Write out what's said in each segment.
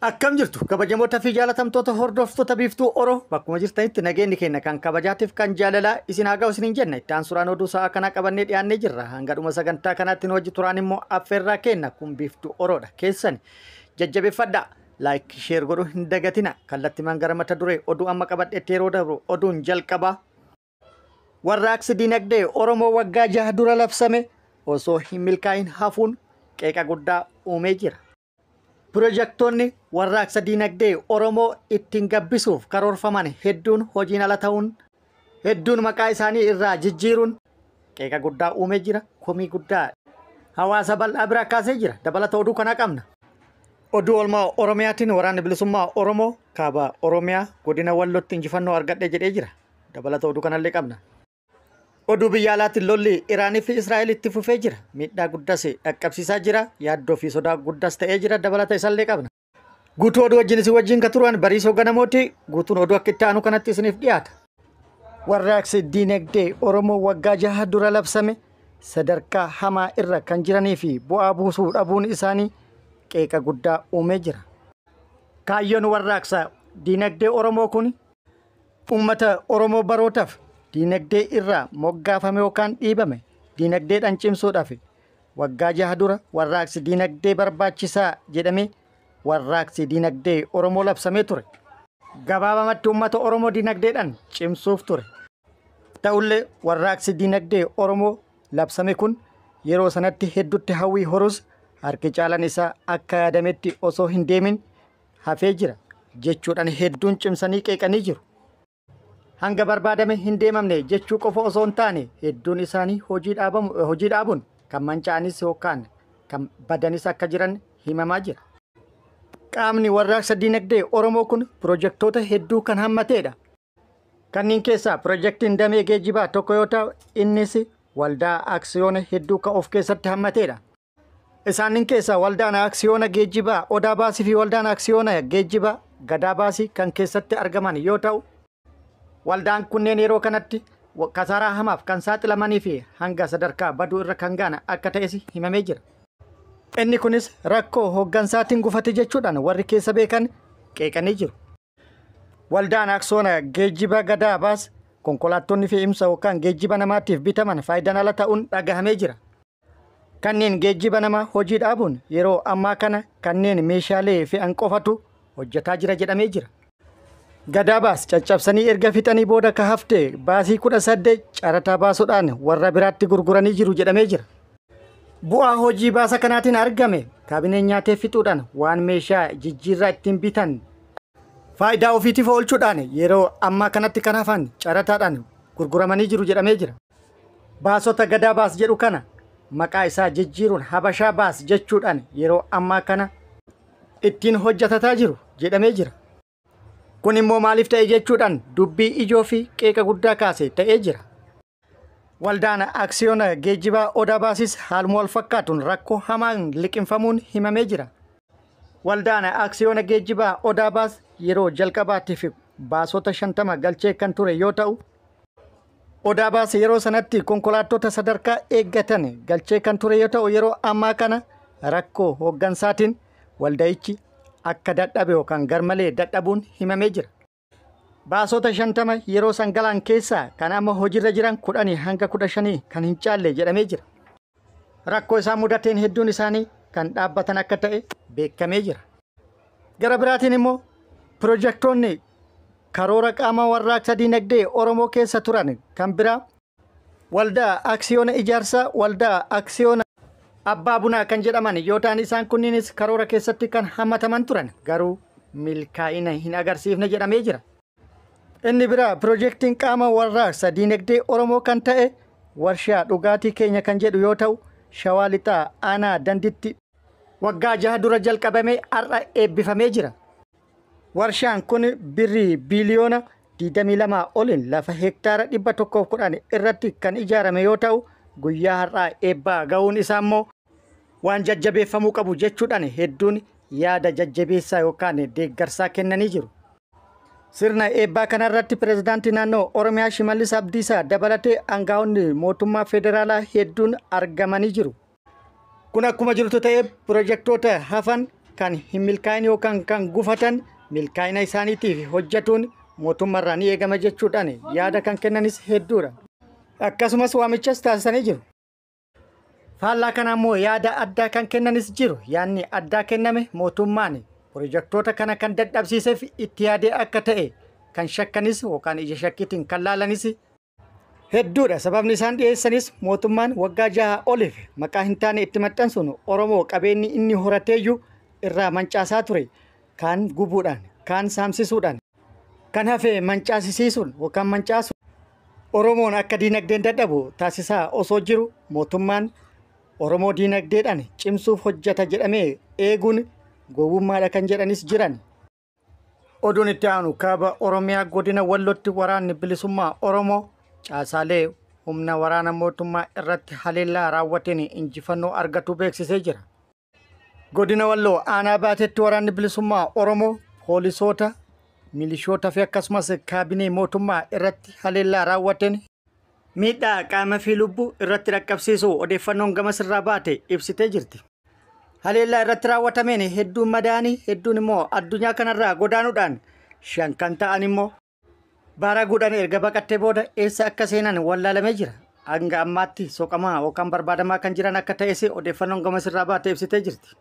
Akkam jirtu kabajamoota fi jaalatamtoota hordoftoota Biiftuu Oro, bakkuma jirtanitti nageenyi keenya kan kabajaatiif kan jaalalaa isin haa ga'u isiniin jenna. Itti aansuudhaan oduu sa'a kanaa qabannee dhiyaannee jirra. Hanga dhuma sagantaa kanaatti nu wajji turaan immoo affeerraa kenna. Kun Biiftuu Oroodha. Keessan jajjabeeffadhaa. Like, share godhuu hin dagatina. Kallattimaan gara mata duree oduu amma qabadheetti yeroo dabru, oduun jalqabaa. Warraaqsi dinagdee Oromoo waggaa 6 dura labsame osoo hin milkaa'in hafuun qeeqa guddaa uumee jira. Pirojektoonni warraaqsa dinagdee Oromoo ittiin gabbisuuf karoorfaman hedduun hojiin ala ta'uun, hedduun maqaa isaanii irraa jijjiiruun qeeqa guddaa uumee jira. Komii guddaa hawaasa bal'aa bira kaasee jira. Dabalata oduu kanaa qabna. Oduu oolmaa Oromiyaatiin Waraanni Bilisummaa Oromoo kaaba Oromiyaa godina Wallootti injifannoo argadhe jedhee jira. Dabalata oduu kanallee qabna. Oduu biyya alaatiin lolli Iraanii fi Israa'el itti fufee jira. Miidhaa guddas dhaqqabsiisaa jira. Yaaddoo fi sodaa guddas ta'ee jira. Dabalata isallee qabna. Guutuu oduu wajjin isin wajjin kan turan Bariisoo Ganamooti. Guutuun oduu akka itti aanu kanatti isiniif dhiyaata. Warraaqsi diinagdee Oromoo waggaa 6 dura labsame sadarkaa hamaa irra kan jiranii fi bu'aa buusuu dhabuun isaanii qeeqa guddaa uumee jira. Kaayyoon warraaqsa diinagdee Oromoo kun uummata Oromoo barootaaf diinagdee irraa moggaafame yookaan dhiibame diinagdeedhaan cimsuudhaaf waggaa 6 dura warraaqsi diinagdee barbaachisaa jedhamee warraaqsi diinagdee Oromoo labsamee ture. Gabaabamatti uummata Oromoo diinagdeedhaan cimsuuf ture. Ta'ullee warraaqsi diinagdee Oromoo labsame kun yeroo sanatti hedduutti hawwii horus, harki caalan isaa akka yaadametti osoo hin deemin hafee jira jechuudhaan hedduun cimsanii qeeqanii jiru. Hanga barbaadame hin deemamne jechuu qofa osoo hin taane, hedduun isaanii hojii dhaabamu hojii dhaabuun kan manca'anis yookaan kan badanis akka jiran himamaa jira. Qaamni warraaqsa diinagdee Oromoo kun pirojektoota hedduu kan hammateedha. Kanneen keessaa pirojektiin damee geejjibaa tokko yoo ta'u, innis waldaa aksiyoona hedduu kan of keessatti hammateedha. Isaanin keessaa waldaan aksiyoona geejjibaa Odaa Baasii fi waldaan aksiyoona geejjibaa Gadaa Baasii kan keessatti argaman yoo ta'u, waldaan kunneen yeroo kanatti kasaaraa hamaaf kan saaxilamanii fi hanga sadarkaa baduu irra kan ga'an akka ta'es himamee jira. Inni kunis rakkoo hooggansaatiin gufate jechuudhaan warri keessa beekan qeeqanii jiru. Waldaan aksiyoona geejjiba Gadaa Baas konkolaattonni fe'umsa yookaan geejjiba namaatiif bitaman faayidaan ala ta'uun dhagahamee jira. Kanneen geejjiba namaa hojii dhaabuun yeroo ammaa kana kanneen meeshaalee fe'an qofatu hojjetaa jira jedhamee jira. Gadaa Baas caccabsanii erga fixanii booda ka hafte baasii 18 carataa baasuudhaan warra biraatti gurguranii jiru jedhamee jira. Bu'aa hojii baasa kanaatiin argame kaabineen nyaatee fixuudhaan waan meeshaa jijjiirraa ittiin bitan faayidaa ofiitiif oolchuudhaan yeroo ammaa kanatti kan hafan carataadhaan gurguramanii jiru jedhamee jira. Baasota Gadaa Baas jedhu kana maqaa isaa jijjiiruun Habashaa Baas jechuudhaan yeroo ammaa kana ittiin hojjetataa jiru jedhamee jira. Kun immoo maaliif ta'e jechuudhaan dubbii ijoo fi qeeqa guddaa kaase ta'ee jira. Waldaan aksiyoona geejjibaa Odaa Baasis haaluma wal fakkaatuun rakkoo hamaan liqinfamuun himamee jira. Waldaan aksiyoona geejjibaa Odaa Baas yeroo jalqabaatiif baasota 50 galchee kan ture yoo ta'u, Odaa Baas yeroo sanatti konkolaattota sadarkaa eeggatan galchee kan ture yoo ta'u, yeroo ammaa kana rakkoo hooggansaatiin walda'ichi akka dadhabe yookaan garmalee dadhabuun himamee jira. Baasota 50 yeroo san galan keessaa kan amma hojiirra jiran 10 hanga 15 kan hin caalle jedhamee jira. Rakkoo isaan mudateen hedduun isaanii kan dhaabbatan akka ta'e beekamee jira. Gara biraatiin immoo pirojektoonni karoora qaama warraaqsa diinagdee Oromoo keessa turan kan biraa waldaa aksiyoona ijaarsaa, waldaa aksiyoona abbaa bunaa kan jedhaman yoo ta'an, isaan kunniinis karoora keessatti kan hammataman turan, garuu milkaa'ina hin agarsiifne jedhamee jira. Inni biraa pirojektiin qaama warraaqsa diinagdee Oromoo kan ta'e warshaa dhugaatii keenya kan jedhu yoo ta'u, Shawaa Lixaa aanaa Danditti waggaa 6 dura jalqabamee har'a eebbifamee jira. Warshaan kun birrii biiliyoona 22 oliin lafa hektaara 110 irratti kan ijaarame yoo ta'u, guyyaa har'aa eebbaa ga'uun isaa immoo waan jajjabeeffamuu qabu jechuudhaan hedduun yaada jajjabeessaa yookaan deeggarsaa kennanii jiru. Sirna eebbaa kanarratti pirezidaantii naannoo Oromiyaa Shimallis Abdiisaa dabalatee aangaa'onni mootummaa federaalaa hedduun argamanii jiru. Kun akkuma jirutu ta'ee, pirojektoota hafan kan hin milkaa'in yookaan kan gufatan milkaa'ina isaaniitiif hojjetuun mootummaarraa ni eegama jechuudhaan yaada kan kennanis hedduudha. Akkasumas waamichas taasisanii jiru. Faallaa kana immoo yaada addaa kan kennanis jiru. Yaadni addaa kenname mootummaan pirojektoota kana kan dadhabsiiseef itti yaadee akka ta'e kan shakkanis yookaan ija shakkiitiin kan laalanis hedduudha. Sababni isaan dhiyeessanis mootummaan waggaa 6 oliif maqaa hin taane itti maxxansuun Oromoo qabeenyi inni horateeyyuu irraa mancaasaa ture. Kaan gubuudhaan, kaan saamsisuudhaan, kan hafe mancaasisiisuun yookaan mancaasu Oromoon akka diinagdeen dadhabu taasisaa osoo jiru mootummaan Oromoo diinagdeedhaan cimsuuf hojjeta jedhamee eeguun gowwummaadha kan jedhanis jiran. Oduun itti aanu kaaba Oromiyaa godina Wallootti waraanni bilisummaa Oromoo caasaalee humna waraana mootummaa irratti haleellaa raawwateen injifannoo argatu beeksisee jira. Godina Walloo aanaa Baateetti waraanni bilisummaa Oromoo poolisoota, milishoota fi akkasumas kaabinee mootummaa irratti haleellaa raawwateen miidhaa qaama fi lubbuu irratti dhaqqabsiisu odeeffannoon gamas irraa baate ibsitee jirti. Haleellaa irratti raawwatameen hedduun madaanii, hedduun immoo addunyaa kanarraa godaanuudhaan 5 kan ta'an immoo baaraguudhaan erga baqattee booda eessa akka seenan wallaalamee jira. Hanga ammaatti soqamaa yookaan barbaadamaa kan jiran akka ta'es odeeffannoon gamas irraa baate ibsitee jirti.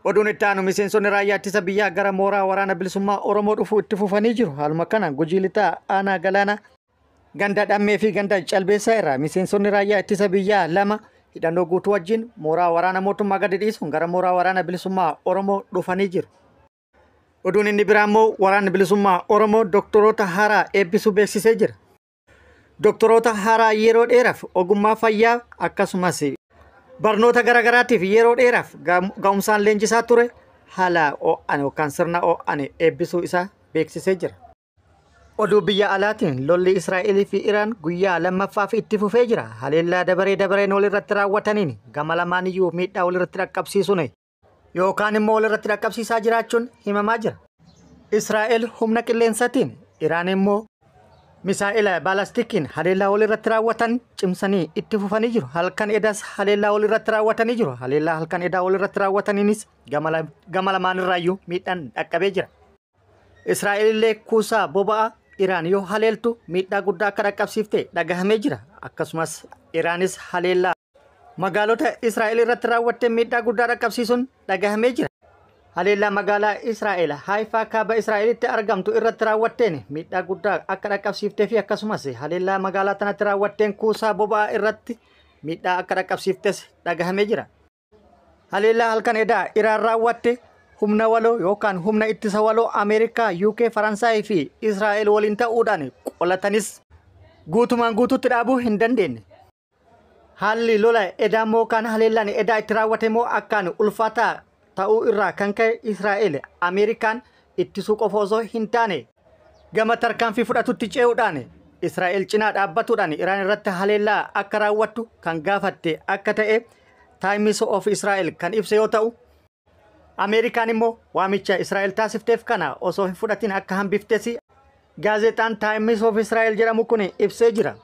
Oduun itti aanu miseensonni raayyaa ittisa biyyaa gara mooraa waraana bilisummaa Oromoo dhufuu itti fufanii jiru. Haaluma kana Gujii Lixaa aanaa Galaanaa ganda Dhammee fi ganda Calbeessaa irraa miseensonni raayyaa ittisa biyyaa 2 hidhannoo guutuu wajjin mooraa waraana mootummaa gadi dhiisuun gara mooraa waraana bilisummaa Oromoo dhufanii jiru. Oduun inni biraa immoo waraanni bilisummaa Oromoo doktoroota haaraa eebbisuu beeksisee jira. Doktoroota haaraa yeroo dheeraaf ogummaa fayyaa akkasumas barnoota garaagaraatiif yeroo dheeraaf ga'umsaan leenjisaa ture haala ho'aan yookaan sirna ho'aan eebbisuu isaa beeksisee jira. Oduu biyya alaatiin lolli Israa'elii fi Iraan guyyaa 2ffaaf itti fufee jira. Haleellaa dabaree dabareen walirratti raawwataniin gama lamaaniyyuu miidhaa walirratti dhaqqabsiisuun yookaan immoo walirratti dhaqqabsiisaa jiraachuun himamaa jira. Israa'el humna qilleensaatiin, Iraan immoo misaa'ila baalastikiin haleellaa walirratti raawwatan cimsanii itti fufanii jiru. Halkan edaas haleellaa walirratti raawwatanii jiru. Haleellaa halkan edaa walirratti raawwataniinis gama lamaanirraayyuu miidhaan dhaqqabee jira. Israa'el illee kuusaa boba'aa Iraan yoo haleeltu miidhaa guddaa akka dhaqqabsiifte dhagahamee jira. Akkasumas Iraanis haleellaa magaalota Israa'el irratti raawwattee miidhaa guddaa dhaqqabsiisuun dhagahamee jira. Haleellaa magaalaa Israa'el Haayifaa kaaba Israa'elitti argamtu irratti raawwatteen miidhaa guddaa akka dhaqqabsiiftee fi akkasumas haleellaa magaalaa tanatti raawwatteen kuusaa boba'aa irratti miidhaa akka dhaqqabsiiftes dhagahamee jira. Haleellaa halkan edaa Iraan raawwatte humna waloo yookaan humna ittisa waloo Ameerikaa, UK, Faransaayii fi Israa'el waliin ta'uudhaan qolatanis guutumaan guutuutti dhaabuu hin dandeenye. Haalli lola edaa immoo kan haleellaan edaa itti raawwate immoo akkaan ulfaataa ta'uu irraa kan ka'e Israa'el Ameerikaan ittisuu qofa osoo hin taane gama tarkaanfii fudhatutti ce'uudhaan Israa'el cinaa dhaabbatuudhaan Iraan irratti haleellaa akka raawwattu kan gaafatte akka ta'e Times of Israel kan ibse yoo ta'u, Ameerikaan immoo waamicha Israa'el taasifteef kana osoo hin fudhatin akka hambiftes gaazexaan Times of Israel jedhamu kun ibsee jira.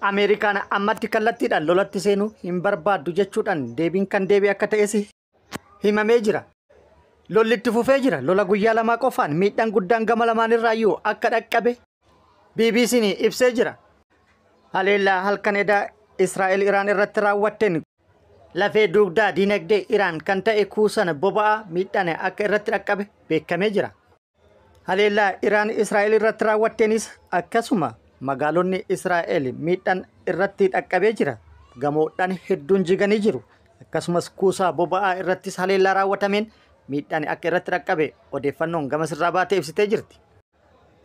Ameerikaan ammatti kallattiidhaan lolatti seenuu hin barbaaddu jechuudhaan deebiin kan deebi'e akka ta'es himamee jira. Lolli itti fufee jira. Lola guyyaa 2 qofaan miidhaan guddaan gama lamaanirraayyuu akka dhaqqabe BBC'n ibsee jira. Haleellaa halkan edaa Israa'el Iraan irratti raawwatteen lafee dugdaa diinagdee Iraan kan ta'e kuusan boba'aa miidhaan akka irratti dhaqqabe beekamee jira. Haleellaa Iraan Israa'el irratti raawwatteenis akkasuma magaalonni Israa'el miidhaan irratti dhaqqabee jira. Gamoodhaan hedduun jiganii jiru. Akkasumas kuusaa boba'aa irrattis haleellaa raawwatameen miidhaan akka irratti dhaqqabe odeeffannoon gama sirraa baatee ibsitee jirti.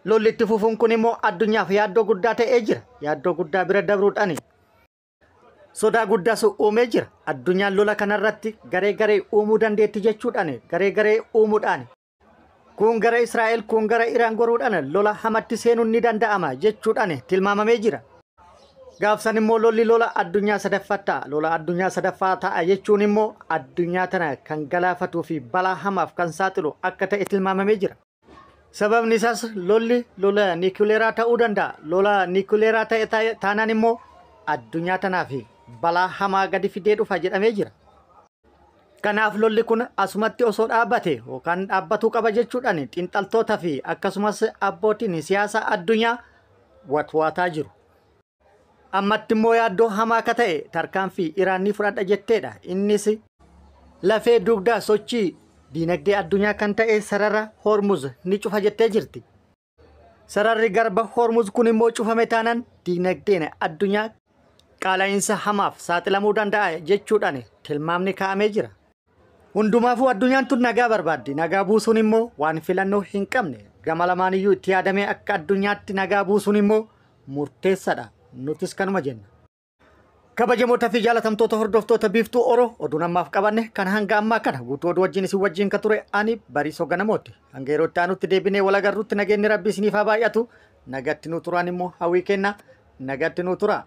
Lolli itti fufuun kun immoo addunyaaf yaaddoo guddaa ta'ee jira. Yaaddoo guddaa bira dabruudhaan sodaa guddaas uumee jira. Addunyaan lola kanarratti garee garee uumuu dandeetti jechuudhaan garee garee uumuudhaan kun gara Israa'el kun gara Iraan goruudhaan lola hamatti seenuun ni danda'ama jechuudhaan tilmaamamee jira. Gaafsan immoo lolli lola addunyaa sadaffaa ta'a. Lola addunyaa sadaffaa ta'a jechuun immoo addunyaa tana kan galaafatuu fi balaa hamaaf kan saaxilu akka ta'e tilmaamamee jira. Sababni isaas lolli lola niikuleeraa ta'uu danda'a. Lola niikuleeraa ta'e taanaan immoo addunyaa tanaaf balaa hamaa gadi fidee dhufa jedhamee jira. Kanaaf lolli kun asumatti osoo dhaabbate yookaan dhaabbatuu qaba jechuudhaan xiinxaltoota fi akkasumas abbootiin siyaasa addunyaa watwaataa jiru. Ammatti immoo yaaddoo hamaa akka ta'e tarkaanfii Iraan ni fudhadha jetteedha. Innis lafee dugdaa sochii diinagdee addunyaa kan ta'e sarara Hormuz ni cufa jettee jirti. Sararri garba Hormuz kun immoo cufame taanaan diinagdeen addunyaa qaala'iinsa hamaaf saaxilamuu danda'a jechuudhaan tilmaamni kaa'amee jira. Hundumaafuu addunyaan tun nagaa barbaaddi. Nagaa buusuun immoo waan filannoo hin qabne. Gama lamaaniyyuu itti yaadamee akka addunyaatti nagaa buusuun immoo murteessaadha. Nutis kanuma jenna. Kabajamoota fi jaalatamtoota hordoftoota Biiftuu Oro, oduun ammaaf qabanne kan hanga ammaa kana guutuu oduu wajjin isin wajjin ka ture ani Bariisoo Ganamooti. Hanga yeroo itti aanutti deebinee wal agarruutti nageenyi Rabbi isiniif haa baay'atu. Nagatti nu turaan immoo hawwii kenna. Nagatti nu tura.